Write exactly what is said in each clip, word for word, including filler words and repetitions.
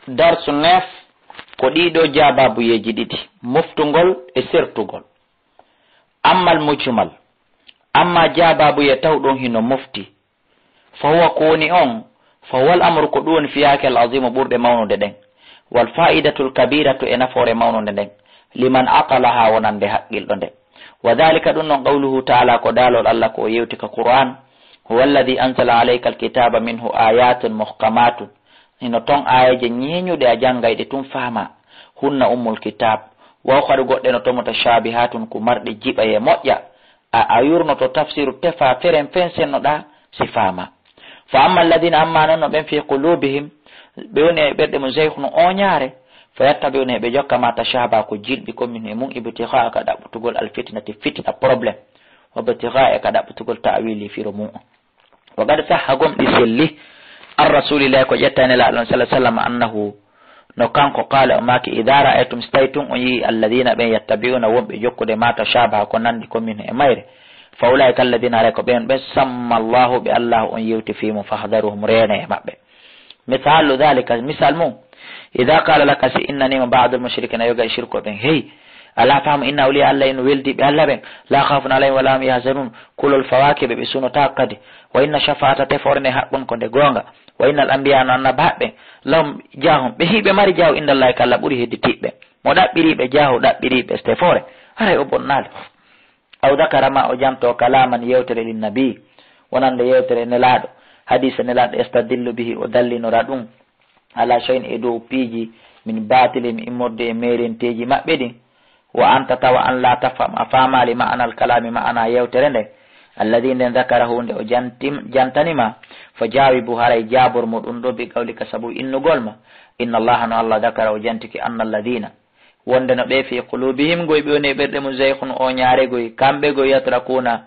Darsu neuf, ko ɗiɗo jaababuyeeji ɗiɗi, moftugol e sertugol. Ammal mujmal, amma jaababuye tawɗon hino mofti, fa huwa ko woni on, fa huwa al amru ko ɗum woni fiyaake al azimu ɓurɗe mawnude ɗen, wal fa'idatul kabiratu e nafoore mawnunde nden, liman aqalaha wonande haqqilɗo nde. Wa dhalika ɗum non qawluhu ta'ala ko daalol Allah ko o yewti ka Qur'an, huwa alladhi anzala alayka al kitaba minhu ayatun muhkamatun, hino ton aayeeje ñeeñuɗe a janngay ɗe tun faama, hunna ummul kitab, wa ukhar goɗɗe no to mutashabihatun ku marɗe jiɓa e moƴƴa, a, a yurnoto tafsiru tefa feren fen sennoɗa si faama. Fa amma alladhina amma non no ɓen fi qulubihim, ɓe woni e ɓerɗe mum zayghun oñaare, fa yattabi'una ɓe jokka ma tashabaha ko jilɓi ko min e mum ibtigha'a ka ɗaɓɓutugol al fitnati fitina problème, wa ibtigha'a ka ɗaɓɓutugol ta'wili firo mum on. Wa qad sahha gomɗi selli an rasulillahi ko ƴetta e Nelaaɗo on sallallahu alaihi wasallam annahu no kanko qala o maaki idha ra'aytum si tawi tun on yi'i alladhina ɓen yattabi'una wonɓe jokkude ma tashabaha ko nandi ko min e mayre fa ulaika alladhina haray ko ɓen ɓen samma Allahu ɓe Allahu on yewti fii mum fahdharuhum reene e maɓɓe. Misalu dhalika misal mum idha qala laka si innanima ba'dul mushrikina yoga e shirko ɓen hey ala fahmu inna awliya Allah en weldiɓe Allah ɓen la khawfun alayhim wala hum yahzanun kulol fawaaki ɓe ɓe sunotaako kadi wa inna shafa'ata tefoore nde haqqun ko nde goonga wa innal anbiya no annabaaɓe ɓen lahum jahun ɓe hiɓe mari jahu indallahi ka Allah ɓuri hedditiɓe mo ɗaɓɓiriɓe jahu ɗaɓɓiriɓe tefoore haray o bonnaali. Aw dakara ma o janto kalaman yewtere linnabi wonande yewtere nelaɗo hadisa nelaɗo yastadillu bihi o dallinora ɗum ala shay'in e dow piiji min batilihim immorde e merenteeji maɓɓe ɗin. Wa anta tawa an la tafham a faamaali ma'ana al kalami ma'ana yewtere nden alladhi nden dhakarahu nde o jantim jantanima fa jawibu haray jaabor mo ɗum ɗo bi qawlika sabu innugol ma inna allaha no allah dhakara o jantiki anna alladhina wonde no ɓe fi qulubihim goy ɓe woni e ɓerɗe mum zaykhun o ñaaregoy kamɓe goy yatrakuna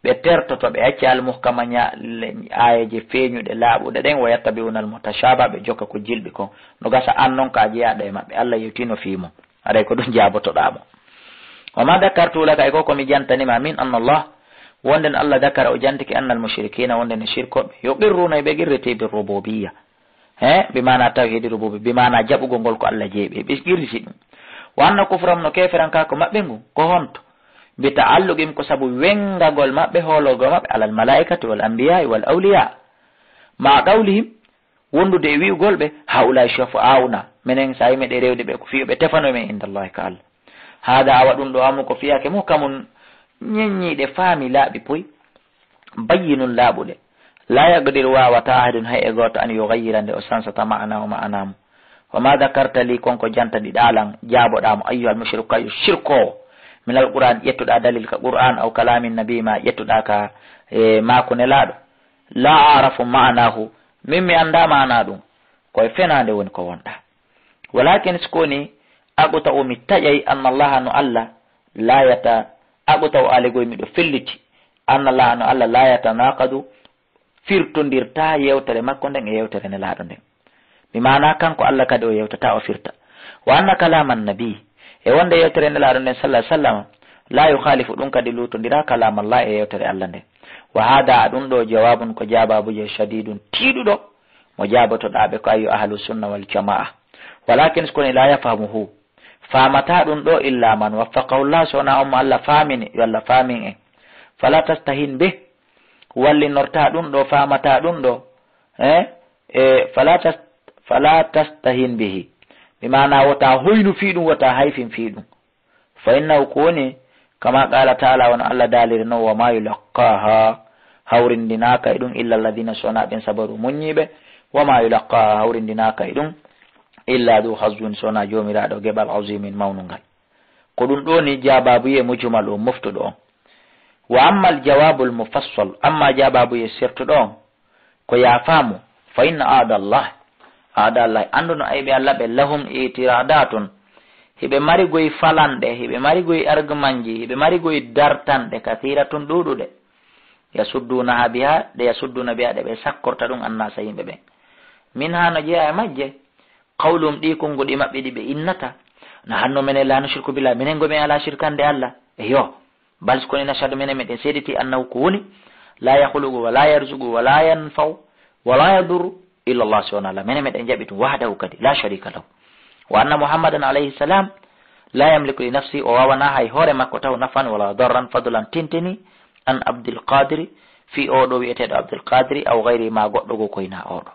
ɓe tertoto ɓe acca almuhkama ña- le- aayeeje feeñuɗe laaɓuɗe ɗen wa yattabi'una almutashaba ɓe jokka ko jilɓi kon no gasa an non ka jeyaaɗo e maɓɓe allah yewtino fii mum haray ko ɗum jaabotoɗaa mo. Wa ma dakartu laka e ko ko mi jantanima min anna allah wonden allah dakara o jantiki anna almushrikina wonden e shirkoɓe yuqirruna ɓe qirriti bi rububiyya he bi mana tawhidi rububi bi mana jaɓugol ngol ko allah jeeɓi ɓe qirriti ɗum. Wa anna kufrahum no keferanka ko maɓɓe ngu ko honto bi ta'alluqihim ko sabu wengagol maɓɓe hoolorgol maɓɓe alal malaikati wal anbiya'i wal awliya ma qawlihim wondude e wi'ugol ɓe haulai shufa'auna menen sa yimi ɗe rewde ɓe ko fiyo ɓe tefano men inda allahi ka allah. Hada awa ɗum ɗo amu ko fiyake muhkamun ñeññiɗe faami laaɓi poy bayyinun laaɓuɗe. La yaqdiru wawata ahadun hay e goto an yughayyira nde o sansata ma'anahu ma'anamu. Wa ma dhakarta li kon ko jantaniɗaa lan jaaboɗaa mo ayyuhal mushriku kayo shirkoowo. Min alquran ƴettuɗaa dalil ka qur'an aw kalami nabi ma ƴettuɗaa ka e maaku nelaaɗo. La a'rafu ma'anahu min mi annda maana ɗum. Koye fenaande woni ko wonɗaa. Walakin si ko woni aquta'u mi taƴay anna allaha no allah la yata aquta'u aligoy miɗo felliti anna allaha no allah la yatanaqadu firtondirta yewtere makko nden e yewtere nelaaɗo nden. Mi maana kanko allah kadi o yewtata o firta. Wa anna kalama annabi e wonde yewtere nelaaɗo nden sallah sallama la yukhalifu ɗum kadi luutondira kalama allah e yewtere allah nden. Wa hada a ɗum ɗo jawabun ko jababuje shadidun tiiɗuɗo mo jaabotoɗaaɓe ko ayyo ahlu sunna wal jamaa. Walakin so koni la yafhamuhu faamata ɗum ɗo illa man waffaqahu llah so wona on mo allah faamini yo allah faamin en. Fala tastahin bih wallinorta ɗum ɗo faamata ɗum ɗo e e fala tas fala tastahin bihi. Mi maana wota hoynu fii ɗum wota hayfin fii ɗum. Fa innahu ko woni kama qala taala wano allah daaliri non wa ma yulaqqaha hawrindinaka e ɗum illa alladhina so wona ɓen sabaru muññiɓe. Wa ma yulaqqaha hawrindinaka e ɗum illa du hazwin so wona joomiraaɗo geɓal azimin mawnungal. Ko ɗum ɗo ni jaababuye mujmal o moftuɗo on. Wa amma al jawabul mufassal amma jaababuye sertuɗo on ko ya faamu. Fa inna aada allah aada allah annduno ayɓe allah ɓe lahum itiradatun hiɓe mari goy falanɗe hiɓe mari goy argumanji hiɓe mari goy dartanɗe kathiratun ɗuɗuɗe. Yasuddunaha biha ɗe yasudduna biha ɗe ɓe sakkorta ɗum annasa yimɓe ɓen. Min ha no jeeya e majje qawluhum ɗi konnguɗi maɓɓe ɗi ɓe innata. No hanno menen la nushirku billah minen gomen ala shirkande allah. Eyo. Bal si koni nashhadu menen meɗen seediti annahu ko woni la yakhluqu wa la yarzuqu wa la yanfa'u wa la yadurru. illa Allah, si wonaa Allah. Menen meɗen jaɓi ɗum, wahdahu kadi, la sharika lahu. Wa anna Muhammadan alayhi salam la yamliku li nafsi, o waawanaa hay hoore makko taw nafan wala darran, fadlan tintini, an Abdul Qadiri, fii oo ɗoo wi'eteeɗo Abdul Qadiri, aw gayri, maa goɗɗo goo ko hinaa oo ɗoo.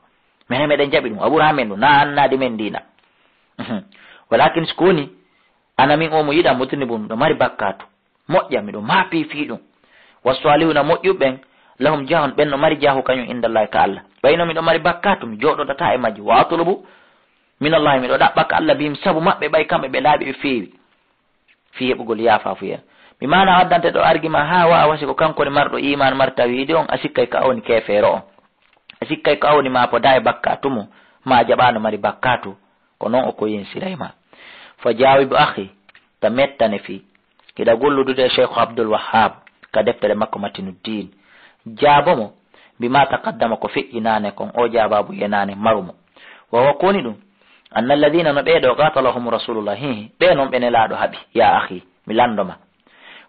Menen meɗen jaɓi ɗum, a ɓura men ɗum, na annaade men diina. Walakin si ko woni, ana min oo mo yiɗaa, mudnibun, miɗo mari bakkaatu. Moƴƴa, miɗo maapii fii ɗum. Wassalihuna, moƴƴuɓe ɓen, lahum jahun, ɓen no mari jahu kañum indallahi ka Allah. Ɓay no miɗo mari bakkaatu, mi jooɗodataa e majji. Wa atlubu minallahi, miɗo ɗaɓɓa ka Allah, bihim, sabu maɓɓe, ɓay kamɓe ɓe laaɓi, ɓe feewi fii heɓugol yaafaafuya. Mi maana addante ɗo argument haa waawa, si ko kanko woni marɗo iimaan, mari tawhiidi on, a sikkay ka o woni keefeero on. A sikkay ka o woni maa podaa e bakkaatu mum, maa jaɓaano mari bakkaatu. Ko non o ko yensirayma. Fa jaawibu akhi, ta mettane fii. Hiɗa golludude e Cheikh Abdul Wahhab ka deftere makko Matinuddin. Jaabo mo, bima taqaddama, ko feƴƴi naane kon, o jaabaabu yenaane maru mo. Wa huwa, ko woni ɗum, anna alladhina, no ɓee ɗoo, qatalahum rasulullah, hihi, ɓee non ɓe Nelaaɗo haɓi, ya akhi, mi lanndo ma.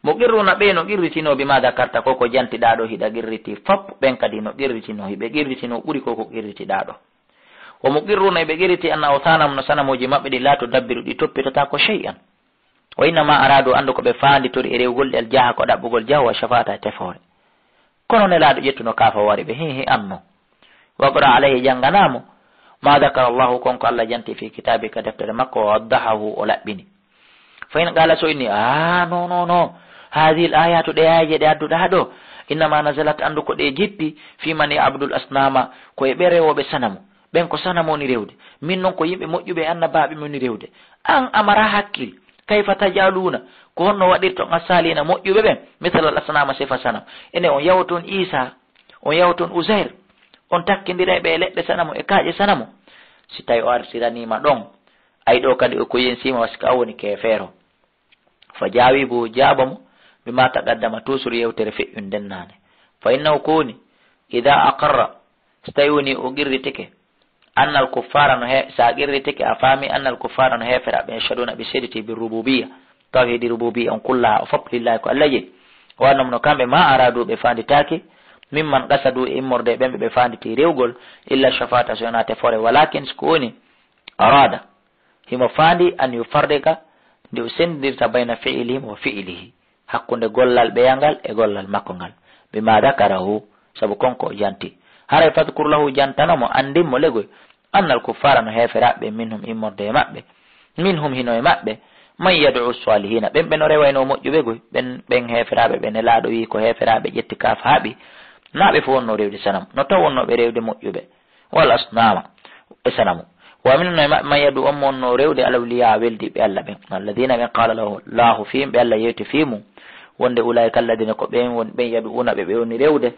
Muqirruna, ɓee no qirritinoo, bima dhakarta, ko ko jantiɗaa ɗoo hiɗa qirriti, fop ɓen kadi no qirritinoo, hiɓe qirritinoo ɓuri ko ko qirritiɗaa ɗoo. Wa muqirruna, ɓe qirriti, anna awthanahum, no sanamuuji maɓɓe ɗi, la tudabbiru, ɗi toppitotaako shay'an. Wa innama aradu, anndu ko ɓe faanditori e rewugol ɗi, al jaha, ko ɗaɓɓugol jahu, wa shafaata, e tefoore. Kono Nelaaɗo ƴettuno kaafa, wari ɓe, hihi, anno. Wa qara alayhi, jannganaa mo, ma dhakara Allahu, kon ko Allah janti, fi kitaabi, ka deftere makko, wa waddahahu, o laɓɓini. Fa in qala, so inni, a, non, non, non, hadhihi al ayatu, ɗe aayeeje ɗe adduɗaa ɗoo, innama nazalat, anndu ko ɗe jippi, fi man ya'budul asnama, ko e ɓe rewooɓe sanamu. Ɓen ko sanamu woni rewde. Min non ko yimɓe moƴƴuɓe e annabaaɓe mi woni rewde. An a maraa hakkil. Kayfa taj'aluna, ko honno waɗirton, as-salihina, moƴƴuɓe ɓen, mithlal asnama, sifa sanamu. Ene on yahoton Isa, on yahoton Uzair, on takkindiray ɓe e leɗɗe sanamu, e kaaƴe sanamu. Si tawi o artiraniima ɗon, ay ɗoo kadi o ko yensiima, wa si ko a woni keefeero. Fa jaawibu, jaabo mo, bima taqaddama, toujours yewtere feƴƴunde nden naane. Fa innahu, ko woni, idha aqarra, so tawi woni o qirritike, annal kuffara no he-, sa qirritike, a faami, annal kuffara no heeferaaɓe, yashhaduna, ɓe seediti, bi rububiyya, tawhidi rububiyya on kullaha, o fop lillahi, ko Allah jeyi. Wa annahum, no kamɓe, ma aradu, ɓe faanditaaki, mimman qasadu, e immorde e ɓen ɓe ɓe faanditi rewgol, illa shafata, so wonaa tefoore, walakin, so ko woni, arada, himo faandi, an yufarriqa, nde o senndirta, bayna fi'lihim wa fi'lihi, hakkunde gollal ɓeya ngal e gollal makko ngal, bima dhakarahu, sabu kon ko o janti. Haray fadhkur lahu, jantano mo, anndin mo legoy, annal kuffara, no heeferaaɓe, minhum, immorde e maɓɓe, minhum, hino e maɓɓe, man yad'u salihina, ɓen ɓe no rewayno moƴƴuɓe goy, ɓen, ɓen heeferaaɓe ɓe Nelaaɗo wi'i ko heeferaaɓe, ƴetti kaafa haɓi, na ɓe fof wonno rewde sanam, no taw wonno ɓe rewde moƴƴuɓe. Wal asnama, e sanamu. Wa minhum, e maɓɓe, man yad'u, on mo wonno rewde al awliya, weldiɓe Allah ɓen. Alladhina, ɓen, qala lahu, Allahu fihim, ɓe Allah yewti fii mum. Wonde ulaika alladhina, ko ɓen woni, ɓen yad'una, ɓe, ɓe woni rewde.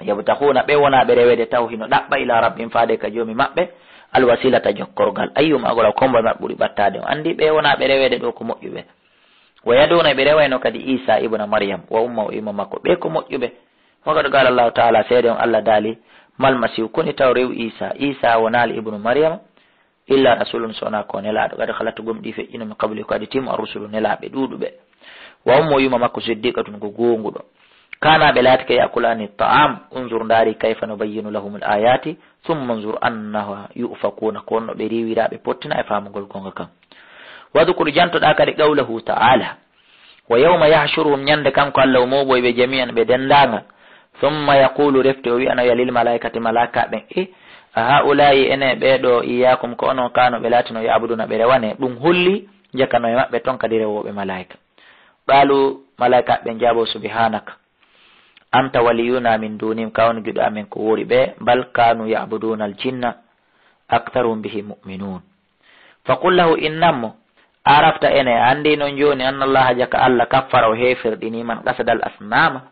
Yabtaghuna, ɓe wona ɓe rewede taw hino ɗaɓɓa ila rabbihim, faade ka joomi maɓɓe, al wasilata, jokkorgal. Ayyuhum aqrab, ko hombo e maɓɓe ɓuri ɓattaade. On andi ɓe wona ɓe rewede ɗo ko moƴƴuɓe. Wa yad'una, ɓe rewayno kadi Isa ibna Maryam, wa ummahu, imma makko, ɓe ko moƴƴuɓe. Wa qad qala Allahu ta'ala, seede on Allah daali, mal masihu, koni taw rew Isa, Isa wonaali ibnu Maryama, illa rasulun, so wonaa ko nelaaɗo, qad khalat, gomɗii feƴƴino, min qabli, ko adii mo, ar-rusulu, nelaaɓe ɗuuɗuɓe. Wa ummuhu, yumma makko, siddiqatun, ko goonguɗo. Kana, ɓe laatike, ya'kulani ta'am, unzur, ndaari, kayfa nubayyinu lahumul ayati, thumma unzur annaha yu'fakuna, ko honno ɓe riiwira, ɓe pottina e faamugol goonga kan. Wadhkur, jantoɗaa kadi, qawlahu ta'ala, wa yawma yahshuruhum, ñande kanko Allah o mooɓoy ɓe, jami'an, ɓe denndaangal. Thumma yaqulu, refti o wi'anoya, lil malaikati, malaika ɓen, e, a haula'i, ene ɓee ɗo, iyyakum, ko onon kano ɓe laatino, ya'buduna, ɓe rewane, ɗum holli jakano e maɓɓe ton kadi rewooɓe malaika. Qalu, malaika ɓen jaabo, subhanaka, anta waliyuna min dunihim, ka on giɗo amen ko woori ɓe, bal kanu ya'buduna al jinna, aktharuhum bihi mu'minun. Faqul lahu, innan mo, arafta, ene a anndi non jooni, anna Allaha, jaka Allah, kaffara, o heeferɗini, man qasada al asnama,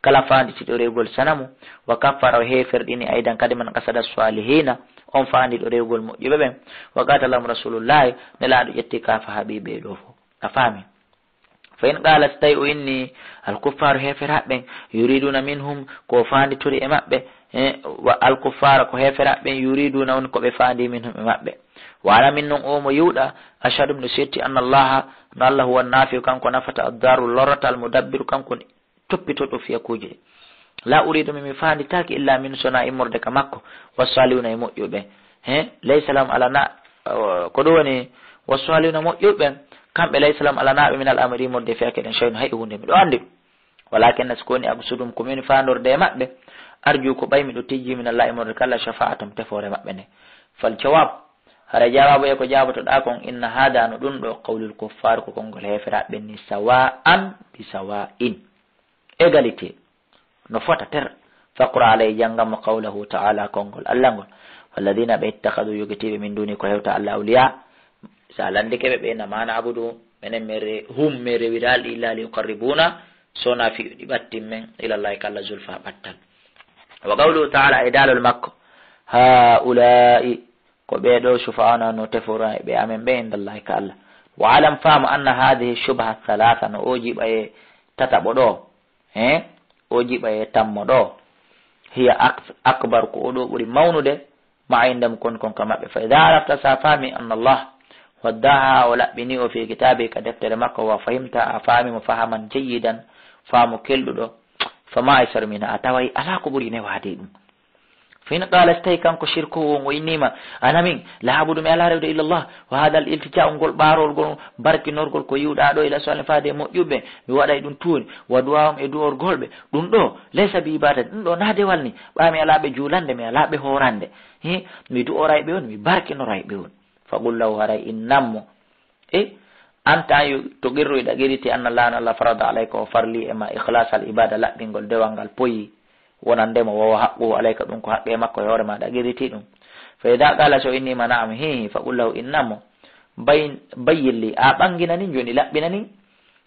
kala faanditiɗo rewgol sanamu, wa kaffara, o heeferɗini, aydan kadi, man qasada salihina, on faandiɗo rewgol moƴƴuɓe ɓen, wa qatalahum rasulullahi, nelaaɗo ƴetti kaafa haɓi ɓe ɗo fof. A faami? Fa in qala, so tawi o inni, al kuffaaru, heeferaaɓe ɓen, yuriduna minhum, ko faanditori e maɓɓe, e, wa al kuffaara, ko heeferaaɓe ɓen, yuriduna, woni ko ɓe faandi, minhum, e maɓɓe. Wa ana, min non, o mo yiwɗa, ashhadu, miɗo setti, anna Allaha, no Allah, huwa nafi'u, kanko nafata, addaru, lorrata, al mudabbiru, kanko woni toppitoɗo fiyakuuji ɗi. La uridu, mi, mi faanditaaki, illa min, sona immorde ka makko, wassalihuna, e moƴƴuɓe. He, laysa lahum, alana, o, ko ɗum woni, wassalihuna, moƴƴuɓe, kamɓe, laysa lahum, alanaaɓe, min al amri, immorde, fi haqqe ɗen, shay'un, hay huunde, miɗo anndi ɗum. Walakin, si ko woni, aqsudum, ko min faandorde e maɓɓe, arju, ko ɓay miɗo tijji, min Allah, immorde ka Allah, shafa'atum, tefoore maɓɓe nde. Fal jawab, hara jawaabu e ko jaabotoɗaa kon, inna hada, no ɗum ɗo, qawlul kuffar, ko konngol heeferaaɓe ɓen ni, sawa'an bi sawa'in. Égalité. No fota ter. Faqra alay, jannga mo, qawlahu ta'ala, konngol Allah ngol. Walladina, ɓe, ittakhadu, yogitiiɓe, min duni, ko hewta Allah, awliya. Sa landike ɓe, ɓe na ma na'budu, menen mere, hum, mere rewiraali illa li yuqarribuna, sona fi ɗi ɓattin men, ila Allah, ka Allah, zulfa, ɓattal. Wa qawluhu ta'ala, e daalol makko, haula'i, ko ɓee ɗoo, shufa'auna, no tefora e ɓe amen ɓe, inda Allah, ka Allah. Wa alam, faamu, anna hadhihi shubha thalatha, no o jiɓa e tataɓo ɗo, he? O jiɓa e tammo ɗo. Hiya ak-, akbar, ko o ɗo ɓuri mawnude, ma indam, kon kon ka maɓɓe. Fa idha arafta, sa faami, anna Allah waddaha, o laɓɓini o fi kitabi, ka deftere makko, wa fahimta, a faami mo, fahaman jayyidan, faamu kelɗuɗo, fa ma aysar minha, a taway alaa ko ɓuri newaade e ɗum. Fa in qala, so tawi kanko shirkoowo on o innima, ana min, la abudu, mi alaa rewde, illa Allah, wa hada al iltija'u, ngol ɓaarol, ngol barkinorgol ko yiwɗaa ɗo, ila su'al, faade e moƴƴuɓe, mi waɗay ɗum tuuri, wa du'a'um, e du'orgol ɓe, ɗum ɗo, laysa bi ibadati, ɗum ɗo na dewal ni, ɓa mi alaa ɓe juulande, mi alaa ɓe hoorande, hi, mi du'oray ɓe on, mi barkinoray ɓe on. Fa qul lahu, haray innan mo, E, an tan yo, to qirru, ɗa qirriti, anna Allah, an Allah, farada alayka, o farli e ma, ikhlas al ibada, laɓɓingol dewal ngal poyi wonande mo, wa huwa haqquhu alayka, ɗum ko haqqe makko e hoore ma, ɗa qirriti ɗum. Fa idha qala, so innima na'am, hi, fa qul lahu, innan mo, bay-, bayyin li, a ɓanginani, joni laɓɓinani,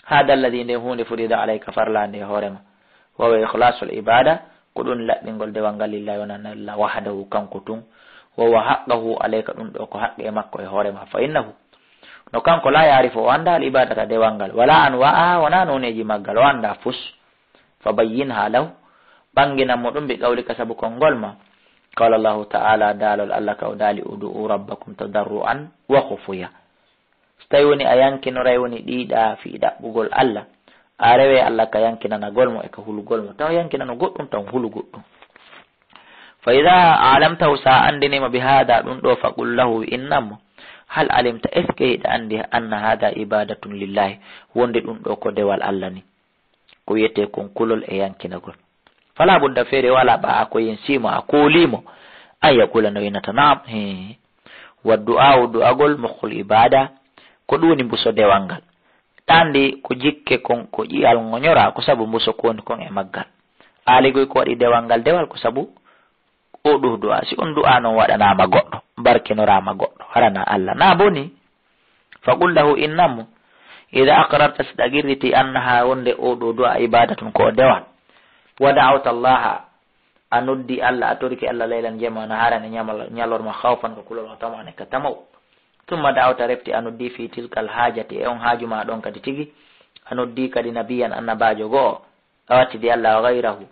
hada alladhi, nde huunde, furida alayka, farlande e hoore ma. Wa huwa ikhlasul ibada, ko ɗum laɓɓingol dewal ngal lillahi wonande Allah wahdahu kanko tun. Wa huwa haqqahu alayka, ɗum ɗo ko haqqe makko e hoore ma. Fa innahu, no kanko la ya'rifu o annda al ibadata dewal ngal. Wala anwa'aha, wona noneeji maggal o annda fus. Fa bayyinha lahu, ɓanginan mo ɗum bi qawlika sabu konngol ma. Qala Allahu ta'ala, daalol Allah ka o daali, ud'u rabbakum tadarru'an wa khufuya. So tawi woni a yankinoray woni ɗiiɗa fii ɗaɓɓugol Allah, a rewe Allah ka yankinanagol mo e ka hulugol mo. Tawa yankinano goɗɗum, taw hulu goɗɗum. Fa idha a'lamtahu, sa anndinii mo bi hada ɗum ɗo, fa qul lahu, innan mo, hal alimta, est-ce que hiɗa anndi, anna hada ibadatun lillahi, wonde ɗum ɗo ko dewal Allah ni? Ko wiyetee kon kulol e yankinagol. Fala budda, feere walaa, ɓa a ko yen siimo, a kooliimo, an yaqula, no innata, naam, hee. Wa du'a'u, du'agol, mukhul ibada, ko ɗum woni mbuso dewal ngal. Ɗa anndi ko jikke kon, ko ƴi'al ŋoñora, ko sabu mbuso ko woni kon e maggal. Aali goy ko waɗi dewal ngal dewal, ko sabu o ɗo du'a. Si on du'a non waɗanaama goɗɗo, barkinoraama goɗɗo, harana Allah, na boni. Fa qul lahu, innan mo, idha aqrarta, si ɗa qirriti, annaha, wonde o ɗo du'a, ibadatun, ko dewal. Wa da'awta Allaha, a noddi Allah, a torike Allah, laylan, jemma, naharan, e ñamal-, ñalorma, khawfan, ko kulol, wa tama'an, e ka tamaw. Thumma da'awta, refti a noddi, fi tilkal hajati, e on haaju ma ɗon kadi tigi, a noddi kadi nabiyyan, annabaajo go'o, a wattidi Allah, wa ghayrahu,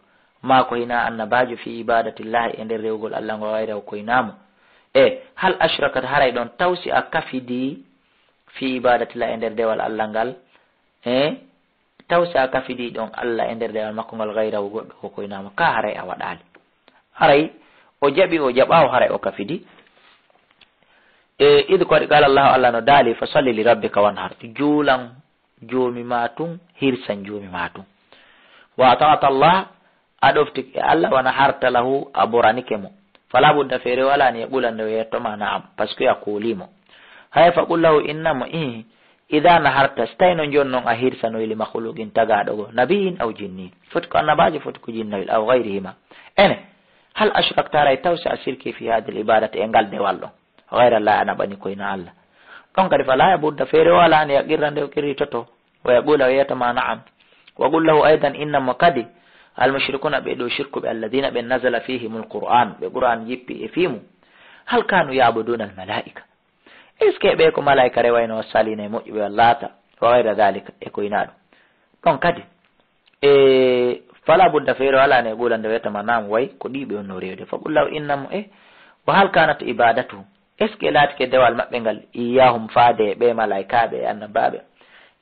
ma ko hinaa annabaajo, fi ibadatillahi, e nder rewugol Allah ngol, wa ghayrahu, ko hinaa mo. E hal ashrakat, haray ɗon taw si a kafidi, fi ibadatillahi, e nder dewal Allah ngal, e taw si a kafidi ɗon Allah e nder dewal makko ngal, ghayrahu, goɗɗo ko ko hinaa mo, ka haray a waɗaali. Haray o jaɓi, o jaɓaawo, haray o kafidi. E, idh, ko waɗi, qala Allahu, Allah no daali, fa salli li rabbika wanhar, juulan Joomi ma tun, hirsan Joomi ma tun. Wa ata'ta Allah, a ɗoftike Allah, wa naharta lahu, a boranike mo. Fala budda, feere walaa, an yaqula, nde o yetto ma na'am, parce que a koolii mo. Hay fa qul lahu, innan mo, ih, idha naharta, si tawi no jooni non a hirsanoyi, li makhluqin, tagaaɗo goo, nabiyyin aw jinni, foti ko annabaajo, foti ko jinnayel, aw ghayrihima. Ene, hal ashrakta, haray taw si a sirki, fi hadhihi al ibadati, e ngal dewal ɗon. Ghayra Allah, a naɓani ko hinaa Allah. Ɗon kadi, fala budda, feere walaa, an yaqirra, nde o qirritoto, wa yaqula, o yiyata ma na'am. Wa qul lahu aydan, innan mo kadi, al mushrikuna, ɓee ɗoo shirkuɓe, alladhina, ɓe, nazala fihimul Qur'an, ɓe Qur'an jippi e fii mum, hal kanu ya'buduna al malaika, est-ce que ɓe ko malaika rewayno, salihina, e moƴƴuɓe, wa Lata, wa ghayra dhalika, e ko hinaa ɗum? Ɗon kadi, E, fala budda, feere walaa, an yaqula, nde o yiyata ma na'am, way, ko ɗii ɓe wonno rewde. Fa qul lahu, innan mo, e, wa hal kanat ibadatu, est-ce que laatike dewal maɓɓe ngal, iyyahum, faade e ɓee malaikaaɓe e annabaaɓe,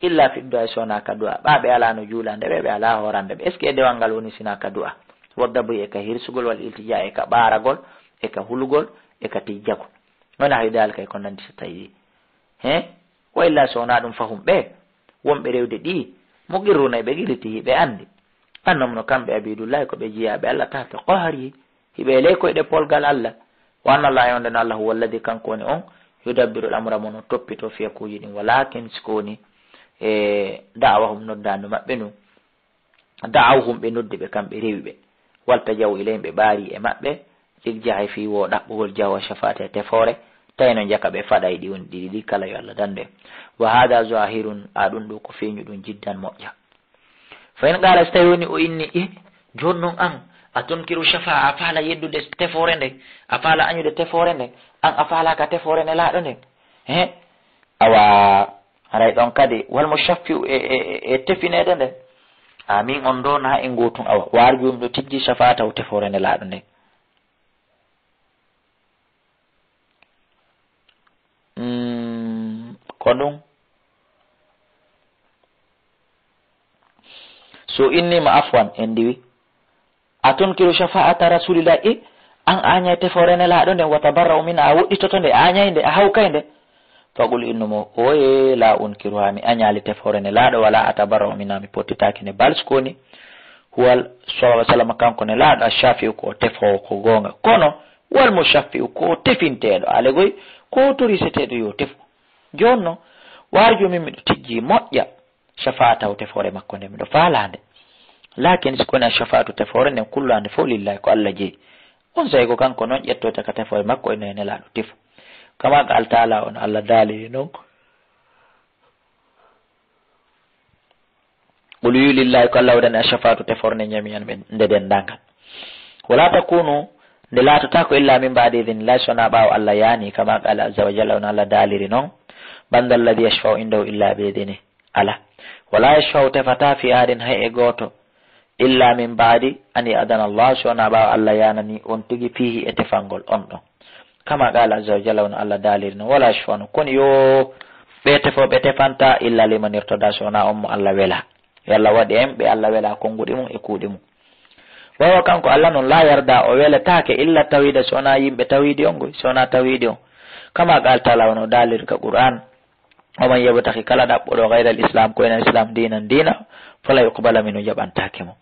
illa fi du'a, si wonaa ka du'a? Ɓa ɓe alaano juulande ɓe, ɓe alaa hoorande ɓe, est-ce que dewal ngal woni si hinaa ka du'a? Wadda boy e ka hirsugol, wal iltija e ka ɓaaragol, e ka hulugol, e ka tijjagol. Wona hay daalika e ko nandi so tawi. He? Wa illa so wonaa ɗum fahum ɓe, wonɓe rewde ɗi, muqirruna e ɓe qirriti, ɓe anndi. Annahum no kamɓe abidullahi ko ɓe jiyaaɓe Allah tahta qahrihi, hiɓe e ley koyɗe polgal Allah. Wa anna Allah e on ɗen Allah huwa alladhi kanko woni on, yudabbiru al-amra mo no toppito fiyakuuji ɗin. Walakin si ko woni e da'awahum noddaandu maɓɓe ndun. Da'awhum ɓe noddi ɓe kamɓe rewi ɓe. Waltajaw ilayhim ɓe ɓaari e maɓɓe. Lil jahi fii wo ɗaɓɓugol jaho shafaati e tefoore. Tawi no jaka ɓe faɗa e ɗi woni ɗiɗi ɗi kala yo Allah dandu en. Wa hada zahirun a ɗum ɗo ko feeñu ɗum jiddan moƴƴa. Fa in qala so tawi woni o inni e jooni noon an a tunkiru shafa a faala yeddude tefoore nde a faala añude tefoore nde an a faala ka tefoore nde laaɗo nde. He? Awa haray ɗon kadi wal mo shaffi e, e, e tefineede nde. Amin on ɗo na e ngootum awa waar jooni ɗo tijji shafa taw tefoore nde laaɗo nde. Mm, ko ɗum. So innima afwan en ndiwi. A tunkiru shafa'ata rasulillah e an añay tefoore nelaaɗo nden wata barra o mina a woɗɗitoto nde añay nde a hawkay nde. Faqul innumo oye la unkiru ha mi añali tefoore nelaaɗo wala atabarra o mina mi pottitaki ne balskoni. Huwal sallallahu alaihi wasallam kanko nelaaɗo a shafi'u ko o tefoowo ko goonga kono wal mo shafi'u ko o tefinteeɗo alegoy ko o toriseteeɗo yo tefu. Jooni no waar jomin miɗo tijji moƴƴa. Shafa'a taw tefoore makko nde miɗo faalande. Lakin si koni a shafa'atu tefoore nden kullande fof lillahi ko Allah jeyi. On sayi ko kanko noon ƴettoyta ka tefoore makko ene e nelaaɗo tefu. Kama qal taala on Allah daaliri noon. Qul yu lillahi ko Allah wodani a shafa'atu tefoore nde jami'an ɓe nde denndangal. Wala takunu nde laatotako illa min ba'di idhnillahi sona ɓaawo Allah yaani kama qala azza wa jalla on Allah daaliri noon. Man dha alladhi yashfa'u indahu illa bi idhnihi. Alaa. Walaa yashfa'u tefata fii ahadin hay e gooto. Illaa min ba'di an ya'dana Allah so wonaa ɓaawo Allah yaanani on tigi fiihi e tefangol on ɗon. Kama qaala azza wa jalla wano Allah daaliri non walaa yashfa'una kono yo ɓe tefo ɓe tefanta illaa liman irtada so wonaa on mo Allah wela. Yo Allah waɗ en ɓe Allah wela konnguɗi mum e kuuɗi mum. Wawa kanko Allah non laa yarda o weletaake illa tawhiida so wonaa yimɓe tawhiidi on goy so wonaa tawhiidi on. Kama qaala taala wano daaliri ka Qur'aan. Wa man yabtaghi kala ɗaɓɓuɗo ghayra al-islam ko ena islam diinan diina fala yuqbala minhu jaɓantaake mo.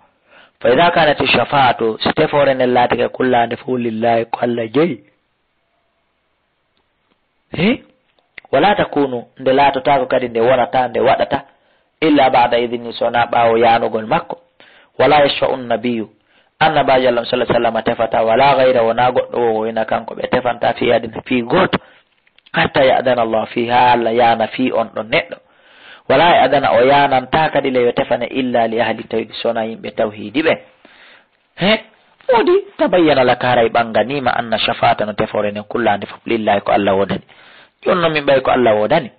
Fa idha kanat ash-shafa'atu si tefoore nden laatike kullaande fof lillahi ko Allah jeyi. He wala takunu nde laatotaako kadi nde wonata nde waɗata illa ba'da idhni so wonaa ɓaawo yaanugol makko. Wala yashfa'u an-nabiyyu annabaajo Allah sallallahu alaihi wasallam tefata wala ghayra wonaa goɗɗo wo wona kanko ɓe tefanta fi adin fi gooto. Hatta ya'dana Allah fi haa Allah yaana fi on ɗon neɗɗo. Wala ya'dana o yaananta kadi le yo tefane illa li ahli tawhid sona yimɓe tawhidi ɓe. He woodi tabayyana laka haray ɓanganiima anna shafaata no tefoore nden kullaande fof lillahi ko Allah woodani. Jooni non min ɓay ko Allah woodani.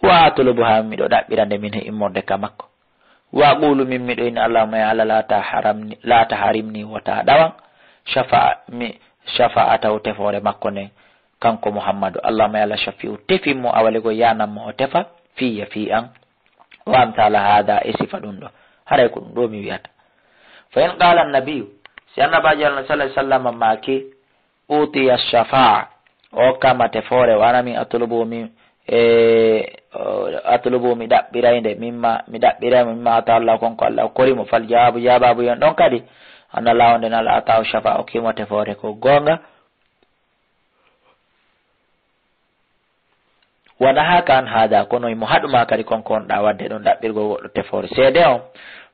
Wa atlubu haa miɗo ɗaɓɓira nde min he immorde ka makko. Wa aqulu min miɗo inni allahumma ya Allah la taharamni la taharimni wota ɗawan shafa mi shafa ataw tefoore makko nden. Kanko Muhammadu allahumma ya Allah shafi'u tefin mo awale go yanan mo o tefa fiya fi an. Wa amtala hada e sifa ɗum ɗo haray ko ɗum ɗo mi wiyata. Fa in qala annabiyu si annabajo Allah sallallahu alaihi wasallam maaki utiya shafa'a o hokkama tefoore wana min atlubu min e atlubu mi ɗaɓɓiray nde mimma mi ɗaɓɓiray mo mimma ata Allah kon ko Allah kori mo fal jawaabu jawaabu yon ɗon kadi anna lawonde nal ata o shafa o kimo tefoore ko goonga. Wona haa kan haada kono imo haɗuma kadi kon ko wonɗa waɗde ɗon ɗaɓɓirgol woɗɗo tefoore seede on.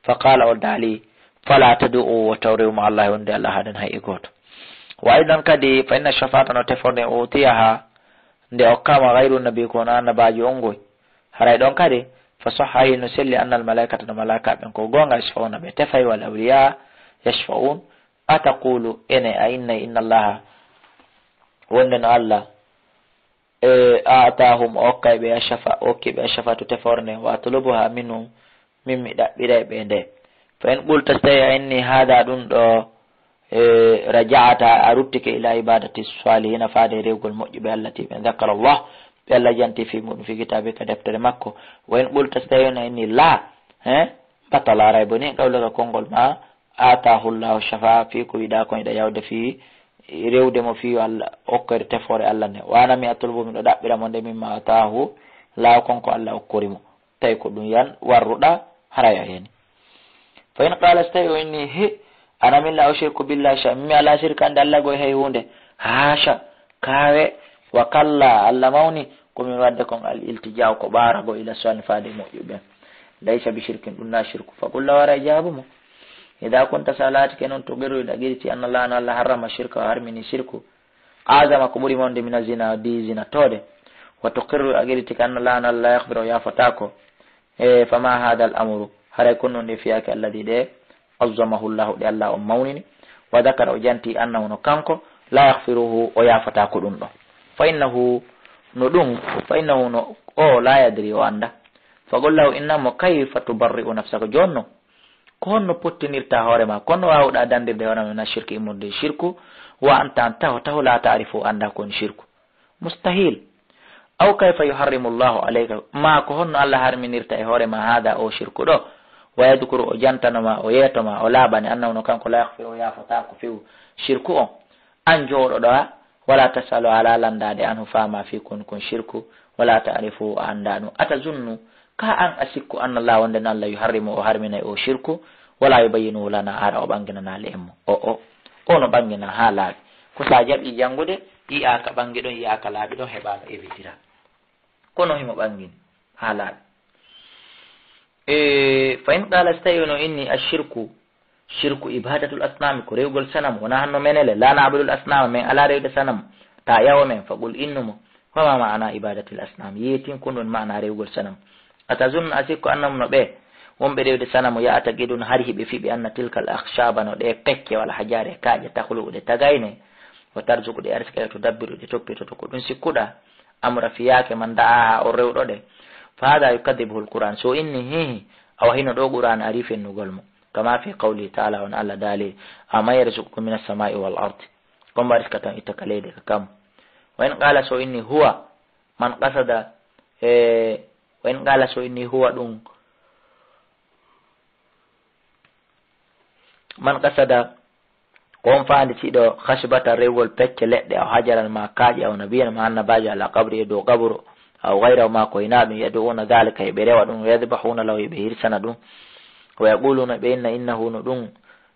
Fa qala o daali fala tadu'u wa tawriw ma Allah wonde Allah haɗan hay e gooto. Wa aydan kadi fa inna shafa'ata no teforde o utiyaha nde okkama gayru nabi ko wona annabaajo on ngoy. Haray ɗon kadi fa sahha no selli annal malaikata no malaika ɓen ko goonga yashfa'una ɓe tefay wal awliya yashfa'un. Ataqulu ene a innay inna allaha wonde no Allah e atahum o okkay ɓe ashafa okki ɓe ashafatu teforne wa atlubuha minhum min mi ɗaɓɓiray ɓe nde. Fa in qulta so tawi a inni hada ɗum ɗo e raja'ata a ruttike ila ibadati salihina faade e rewgol moƴƴuɓe Allah ti ɓe dakara Allah ɓe Allah janti fi muɗum fi kitabe ka deftere makko. Wa in qulta so tawi on a inni la he batala aray boni qawluka konngol ma. aataahu Allahu shafaa, fii ko wiɗaa kon hiɗa yaawde fii rewde mo fii yo Allah okkoyde tefoore Allah nde. Wa ana mi atlubu, miɗo ɗaɓɓira mo nde, mimma aataahu Allahu, kon ko Allah okkori mo. Tawi ko ɗum yan warruɗaa, haray a yani. Fa in qaala, so tawi o inni, he, ana min la ushriku billahi shay'an, mi alaa sirkande Allah goo e hay huunde. Haasha, kaawe, wa kalla, Allah mawni, ko min waɗde kon al iltija'u, ko ɓaaragol ila swalihin, faade e moƴƴuɓe ɓen. Laysa bi shirkin, ɗum na shirku. Fa qul lahu, haray jaabu mo. Idha kunta, so a laatike noon, tuqirru, hiɗa qirriti, anna Allah, no Allah harrama shirka, o harmini shirku. A'zama, ko ɓuri mawnude, mina zina, di zina toode. Wa tuqirru, a qirritike, anna Allah, no Allah, la yaghfiru, o yaafotaako. E, fama hadha al amru, haray ko honɗum ɗe fiyaake, alladhi, ɗe, azzamahu Allahu, ɗe Allah on mawnini, wa dhakara, o janti, annahu, no kanko, la yaghfiruhu, o yaafataako ɗum ɗon. Fa innahu, no ɗum, fa innahu, no o, la yadri, o annda. Fa qul lahu, innan mo, kayfa tubarri'u nafsaka, jooni non, ko honno pottinirta hoore ma, ko honno waawuɗaa dandirde hoore ma, mina shirki, immorde e shirku, wa anta, an taho, taho, la ta'rifu, annda ko woni shirku. Mustahil. Aw kayfa yuharrimu Allahu alayka, maa ko honno Allah harminirta e hoore ma haada o shirku ɗo, wa yadhkuru, o jantano ma, o yeeto ma, o laaɓani, annahu no kanko la yaghfiru, o yaafotaako few shirku on. An jooɗoɗo ha, wala tasalu, ala landaade, anhu, faama, fi kun, kun shirku, wala ta'rifu, a annda ɗum. Atazunnu, ka an a sikku, anna Allah, wonde no Allah, yuharrimu, o harminay o shirku, wala yubayyinu lana, hara o ɓanginanaali en mo. O, o, o no ɓangina haa laaɓi. Ko sa jaɓi janngude, yi'aa ka ɓangi ɗon, yi'aa ka laaɓi ɗon, heɓaano évitira. Kono himo ɓangini haa laaɓi. E, fa in qala, so tawi no inni, ashirku, shirku ibadatul asnami, ko rewgol sanamu, wona hanno menele, la na'budul asnama, men ala rewde sanamu, ta yawo men, fa qul, innu mo, wa ma ma'ana ibadatil asnam, yeetin ko ɗum ma'ana rewgol sanamu. Atazunnu, a sikko annahum no ɓe wonɓe rewde sanamu, ya'taqiduna, hari hiɓe fiɓi, anna tilkal akhshaba, no ɗe pecce, wal ahjari, e kaaƴe, takhluqu, ɗe tagayne, wa tarzuqu, ɗe arsika, wa tudabbiru, ɗe toppitoto, ko ɗum sikkuɗa, amra fiyaake man da'aha, o rewɗo ɗe. Fa hada yukadhibuhu al-Qur'an, so inni hihi, awa hino ɗo Qur'an ari fennugol mo. Kama fi qawlihi ta'ala, on Allah daali, amman yarzuqukum minas sama'i wal ard. Ko mbo riskata on itta ka leydi ka kam. Wa in qala, so inni huwa, man qasada, e, wa in qala, so inni huwa ɗum, man qasada, ko on faanditiiɗo khashbata, rewgol pecce leɗɗe, aw hajaran, ma kaaƴe, aw nabiyyan, ma annabaajo, ala qabri, e dow qaburu, aw ghayrahu, ma ko hinaa ɗum, yad'una dhalika, heɓe rewa ɗum, wa yadhbahuna lahu, heɓe hirsana ɗum, wa yaquluna, ɓe inna, innahu, no ɗum,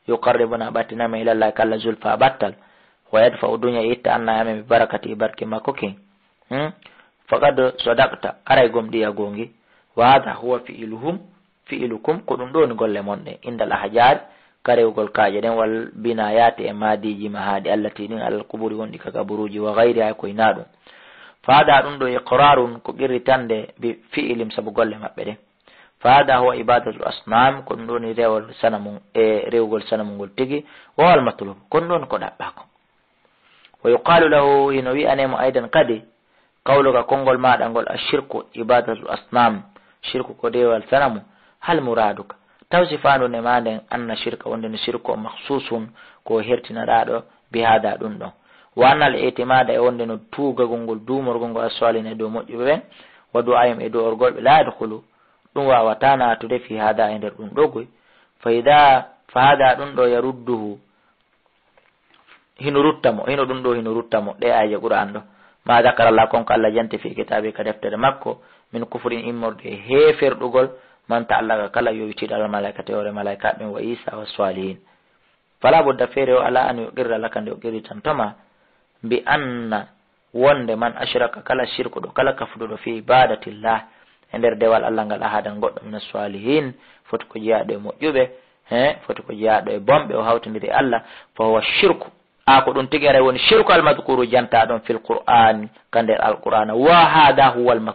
yuqarribuna, ɓattinana, ila Allahi, ka Allah, zulfa, battal, wa yadfa'u, dunya, itta, anna, e amen, bi barakati, barke makko kin. Hmm? Faqad sadaqta, aray gomɗii a goongi. Wa hadha huwa fi'luhum, fi'lukum, ko ɗum ɗo woni golle mon ɗen. Indal ahjaari, ka rewgol kaaƴe ɗen, wal binayaati, e maadiiji mahaaɗi, allati, ɗin, alal quburi, wonɗi ka kaburuuji, wa ghayriha, e ko hinaa ɗum. Fa hadha, ɗum ɗo, iqrarun, ko qirritande, bi fi'lihim, sabu golle maɓɓe ɗen. Fa hadha huwa ibadatul asnam, ko ɗum ɗo woni rewol sanamu, e rewgol sanamu ngol tigi, wa huwal matlub, ko ɗum ɗo woni ko ɗaɓɓaa kon. Wa yuqalu lahu, hino wi'anee mo aydan kadi, qawluka, konngol maaɗa ngol, ashirku ibadatul asnam, shirku ko rewgol sanamu, hal muraduka, taw si faandu ne maa nden, anna shirka, wonde no shirku o, makhsusun, ko hertinaraaɗo, bi hada, ɗum ɗon. Wa anna al i'timada, e wonde no tuugagol ngol, duumorgol ngol, as-salihin, e dow moƴƴuɓe ɓen, wa du'aihim, e du'orgol ɓe, la yadkhulu, ɗum waawataa naatude, fi hada, e nder ɗum ɗo goy. Fa ida, fa hada, ɗum ɗo, yarudduhu, hino rutta mo, hino ɗum ɗo, hino rutta mo, ɗe aayeeje Qur'an ɗo. Ma dhakara Allah, kon ko Allah janti, fi kitaabihi, ka deftere makko, min kufrin, immorde e heeferɗugol, man ta'allaqa, kala yowitiiɗo, alal malaikati, e hoore malaikaaɓe ɓen, wa Isa, wa salihin. Fala budda, feere o alaa, an yuqirra laka, nde o qirritantoma, bi anna, wonde, man ashraka, kala shirkuɗo, kala kafduɗo, fi ibadatillah, e nder dewal Allah ngal, ahadan, goɗɗo, min as-salihin, foti ko jeyaaɗo e moƴƴuɓe, he, foti ko jeyaaɗo e bonɓe, o hawtindiri e Allah, fa huwa shirku. A ko ɗum tigi aray woni shirku al-madhkuru, jantaa ɗon, fil Qur'an, ka nder Al-Qur'ana. Wa hadha huwa al-mak-